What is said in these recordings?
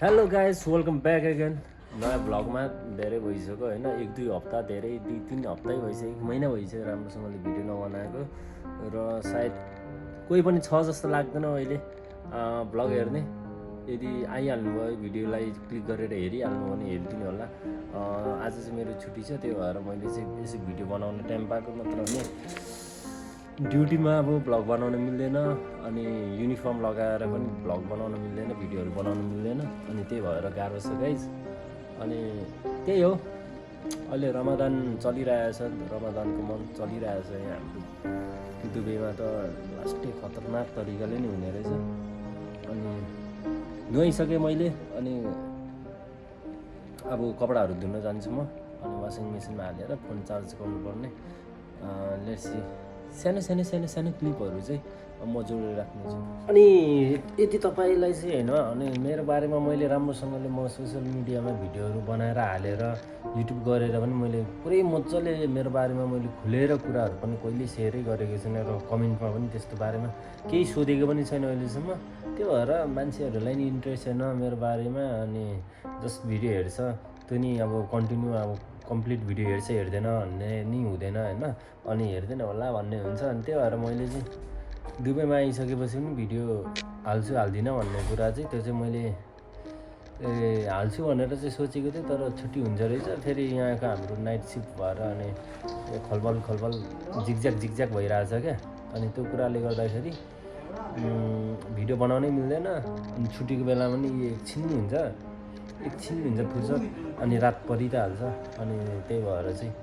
hello guys welcome back again नयाँ भ्लगमा धेरै भइसक्यो होइन 1-2 हप्ता धेरै 2-3 हप्तै भइसक्यो 1 महिना भइसक्यो राम्रोसँगले भिडियो नबनाएको र सायद कोही पनि छ जस्तो लाग्दैन अहिले भ्लग हेर्ने यदि आइहाल्नु भयो भिडियोलाई क्लिक गरेर हेरिहाल्नु भने हेरिदिनु होला आज चाहिँ मेरो छुट्टी छ त्यही भएर मैले चाहिँ यसो भिडियो बनाउन टाइम पाएको नत्र भने ड्युटीमा अब भ्लग बनाउन मिल्दैन अनि युनिफर्म लगाएर पनि भ्लग बनाउन मिल्दैन भिडियोहरू बनाउन मिल्दैन अनि त्यही भएर गाह्रो छ गाइज अनि त्यही हो अहिले रमजान चलिरहेछ रमजानको मन्थ चलिरहेछ यहाँ हाम्रो दुबईमा त लास्टै खतरनाक तरिकाले नै हुने रहेछ अनि नुहाइसकेँ मैले अनि अब कपडाहरू धुन जान्छु म अनि वासिङ मेसिनमा हालेर फोन चार्ज गर्नुपर्ने लेट्स सी सानो क्लिपहरू चाहिँ म जोडेर राख्नेछु अनि यति तपाईँलाई चाहिँ होइन अनि मेरो बारेमा मैले राम्रोसँगले म सोसियल मिडियामा भिडियोहरू बनाएर हालेर युट्युब गरेर पनि मैले पुरै मजाले मेरो बारेमा मैले खुलेर कुराहरू पनि कहिले सेयरै गरेको छैन र कमेन्टमा पनि त्यस्तो बारेमा केही सोधेको पनि छैन अहिलेसम्म त्यो भएर मान्छेहरूलाई नि इन्ट्रेस्ट छैन मेरो बारेमा अनि जस्ट भिडियो हेर्छ त्यो नि अब कन्टिन्यू अब कम्प्लिट भिडियो हेर्छ हेर्दैन भन्ने नि हुँदैन होइन अनि हेर्दैन होला भन्ने हुन्छ अनि त्यही भएर मैले चाहिँ दुबईमा आइसकेपछि पनि भिडियो हाल्दिनँ भन्ने कुरा चाहिँ त्यो चाहिँ मैले हाल्छु भनेर चाहिँ सोचेको थिएँ तर छुट्टी हुन्छ रहेछ फेरि यहाँको हाम्रो नाइट सिफ्ट भएर अनि खलबल जिगज्याग भइरहेछ क्या अनि त्यो कुराले गर्दाखेरि भिडियो बनाउनै मिल्दैन अनि छुट्टीको बेलामा पनि एकछिन हुन्छ फुर्सद अनि रात परि त हाल्छ अनि त्यही भएर चाहिँ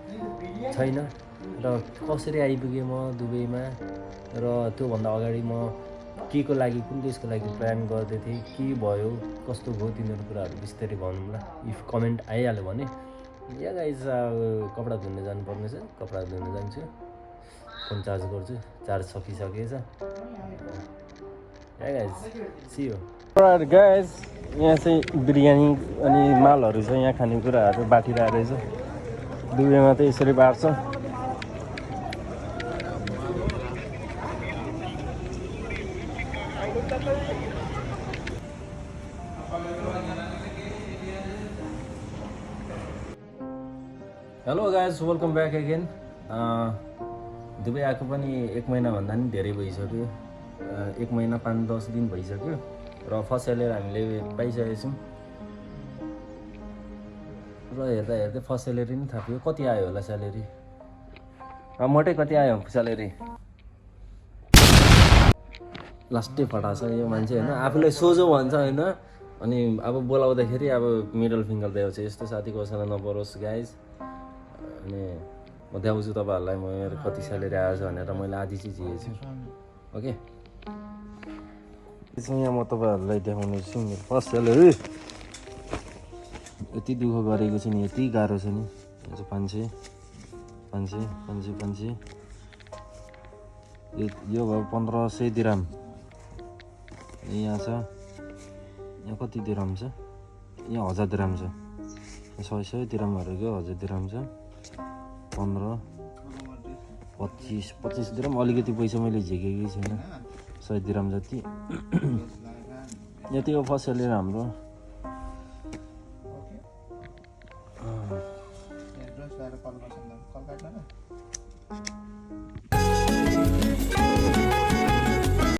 छैन र कसरी आइपुगेँ म दुबईमा र त्योभन्दा अगाडि म के को लागि कुन देशको लागि प्लान गर्दै थिएँ के भयो कस्तो भयो तिनीहरू कुराहरू बिस्तारै भनौँला इफ कमेन्ट आइहाल्यो भने या गाइज अब कपडा धुन जानुपर्ने छ कपडा धुन जान्छु फोन चार्ज गर्छु चार्ज सकिसकेछ या गाइज सी यू गाइज यहाँ चाहिँ बिरयानी अनि मालहरू छ यहाँ खानेकुराहरू बाटिरहेको रहेछ दुबईमा त यसरी बाट्छ hello guys welcome back again Dubai आएको पनि 1 महिनाभन्दा पनि धेरै भइसक्यो 1 महिना 5-10 दिन भइसक्यो र फर्स्ट स्यालेरी हामीले पाइसकेको छौँ र हेर्दा फर्स्ट स्यालेरी पनि थाप्यो कति आयो होला स्यालेरी मोटै कति आयो स्यालेरी लास्टै फटा छ यो मान्छे होइन आफूलाई सोझो भन्छ होइन अनि अब बोलाउँदाखेरि अब मिडल फिङ्गर देखाउँछ यस्तो साथी कसैलाई नपरोस् गाइज अनि म देखाउँछु तपाईँहरूलाई मेरो कति स्यालेरी आएछ भनेर मैले आधी चाहिँ दिएछु ओके यहाँ म तपाईँहरूलाई देखाउनु छु मेरो फर्स्ट स्यालेरी यति दुःख गरेको छु नि यति गाह्रो छ नि 500 यो भयो 1500 दिराम यहाँ छ यहाँ कति दिराम छ यहाँ 1000 दिराम छ 100 दिरामहरूको 1000 दिराम छ 15 25 दिराम अलिकति पैसा मैले झिकेकै छैन 100 दिराम जति यति हो फर्स्ट स्यालेरी हाम्रो